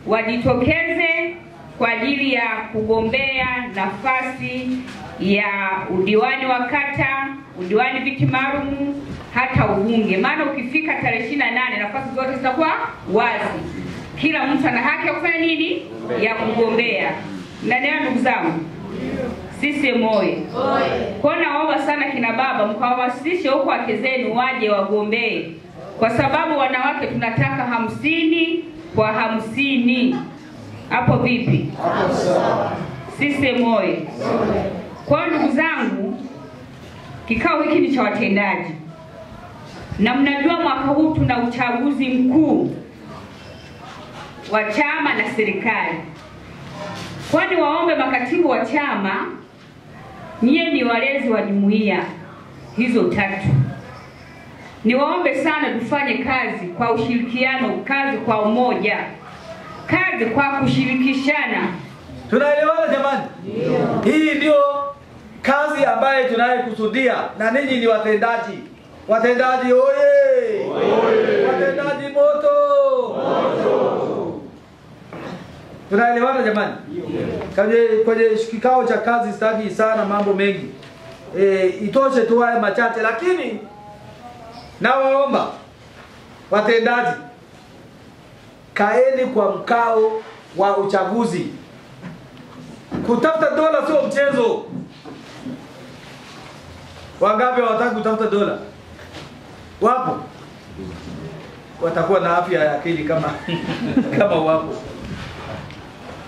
wajitokeze kwa ajili ya kugombea nafasi ya udiwani wa kata, udiwani viti maalum, hata ubunge. Maana ukifika tarehe 28 nafasi zote zitakuwa wazi. Kila mtu ana haki ya kufanya nini? Ya kugombea. Mnanielewa ndugu zangu? CCM oye. Kwa naomba sana kina baba mkawahamasishe huko wake zenu waje wagombee. Kwa sababu wanawake tunataka 50 kwa 50. Hapo vipi? Hapo sawa. CCM oye. Kwa ndugu zangu, kikao hiki ni cha watendaji. Na mnajua mwaka huu tuna uchaguzi mkuu wa chama na serikali. Kwani waombe makatibu wa chama, nyie ni walezi wa jumuiya hizo tatu. Niwaombe sana tufanye kazi kwa ushirikiano, kazi kwa umoja, kazi kwa kushirikishana. Tunaelewana jamani? Ndio. Hii ndio kazi ambayo tunayokusudia, na ninyi ni watendaji. Watendaji oye! Oye! Watendaji moto! Moto! Tunaelewana jamani? Ndio. Kwenye kikao cha kazi sitaki sana mambo mengi. Itoshe tu haya machache, lakini nawaomba watendaji, kaeni kwa mkao wa uchaguzi. Kutafuta dola sio mchezo. Wangapi hawataki kutafuta dola? Wapo. Watakuwa na afya ya akili kama kama wapo.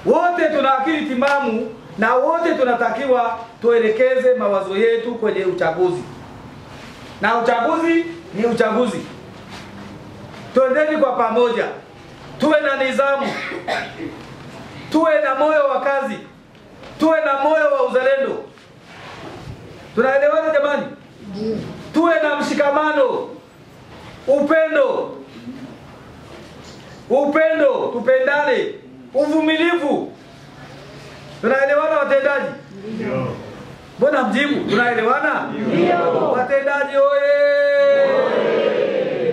Wote tuna akili timamu na wote tunatakiwa tuelekeze mawazo yetu kwenye uchaguzi. Na uchaguzi ni uchaguzi. Tuendeni kwa pamoja. Tuwe na nidhamu. Tuwe na moyo wa kazi. Tuwe na moyo wa uzalendo. Tunaelewana jamani? Tuwe na mshikamano, upendo. Upendo, tupendane, uvumilivu. Tunaelewana watendaji? Ndio. Mbona mjibu? Tunaelewana? Ndio. Watendaji oye!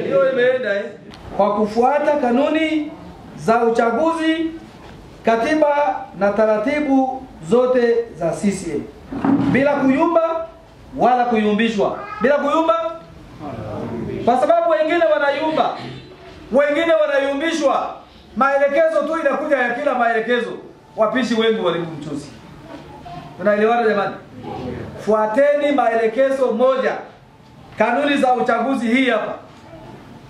Hiyo imeenda eh. Kwa kufuata kanuni za uchaguzi, katiba na taratibu zote za CCM, bila kuyumba wala kuyumbishwa. Bila kuyumba, kwa sababu wengine wanayumba, wengine wanayumbishwa. Maelekezo tu inakuja ya kila maelekezo, wapishi wengi walimu mchuzi. Tunaelewana jamani? Fuateni maelekezo moja, kanuni za uchaguzi hii hapa.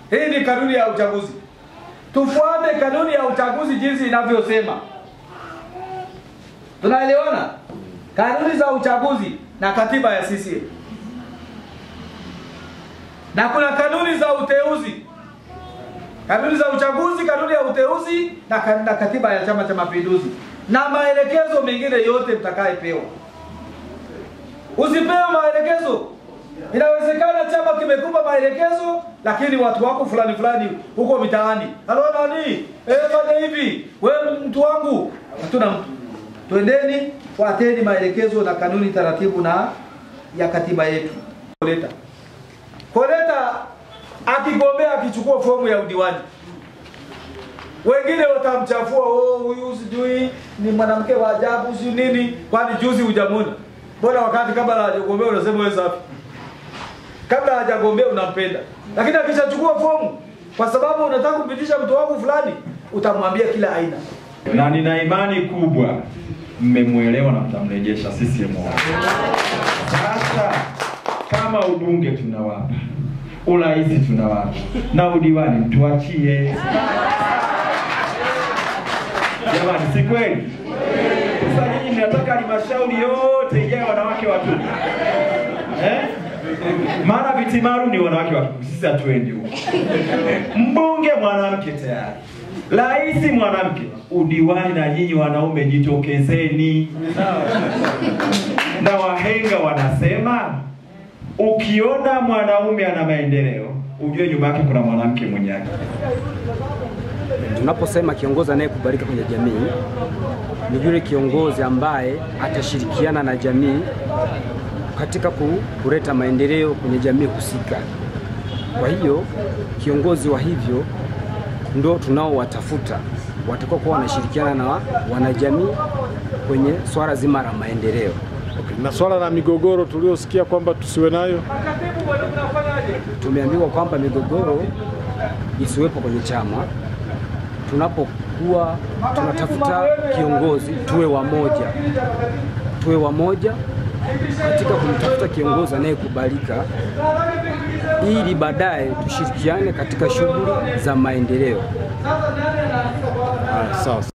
Hii ni kanuni ya uchaguzi. Tufuate kanuni ya uchaguzi jinsi inavyosema. Tunaelewana? Kanuni za uchaguzi na katiba ya CCM. Na kuna kanuni za uteuzi. Kanuni za uchaguzi, kanuni ya uteuzi na katiba ya Chama cha Mapinduzi. Na maelekezo mengine yote mtakayepewa. Usipewe maelekezo. Inawezekana chama kimekupa maelekezo, lakini watu wako fulani fulani huko mitaani. Halo nani? Fanya hivi. Wewe mtu wangu. Hatuna mtu. Twendeni, fuateni maelekezo na kanuni, taratibu na ya katiba yetu. Koleta akigombea akichukua fomu ya udiwani, wengine watamchafua, oh huyu sijui ni mwanamke wa ajabu si nini, kwani juzi hujamuona. Mbona wakati kabla hajagombea unasema wewe safi? Kabla hajagombea unampenda. Lakini akishachukua fomu, kwa sababu unataka kumpitisha mtu wako fulani, utamwambia kila aina. Na nina imani kubwa mmemuelewa na mtamrejesha CCM. Sasa kama ubunge tunawapa, urais tunawapa, na udiwani mtuachie. Jamani, si kweli? Sasa nyinyi mnataka halmashauri yote ijae wanawake watupu. Maana viti maalum ni wanawake watupu, sisi hatuendi huko. Mbunge mwanamke tayari, rais mwanamke, udiwani na nyinyi wanaume jitokezeni. Na wahenga wanasema ukiona mwanaume ana maendeleo, ujue nyuma yake kuna mwanamke mwenye haki. Tunaposema kiongozi anayekubalika kwenye jamii ni yule kiongozi ambaye atashirikiana na jamii katika kuleta maendeleo kwenye jamii husika. Kwa hiyo kiongozi wa hivyo ndo tunaowatafuta. watakuwa kuwa wanashirikiana na wanajamii kwenye swala zima la maendeleo. Okay. Na swala la migogoro tuliosikia kwamba tusiwe nayo, tumeambiwa kwamba migogoro isiwepo kwenye chama. Tunapokuwa tunatafuta kiongozi tuwe wamoja katika kumtafuta kiongozi anayekubalika, ili baadaye tushirikiane katika shughuli za maendeleo. Sawa.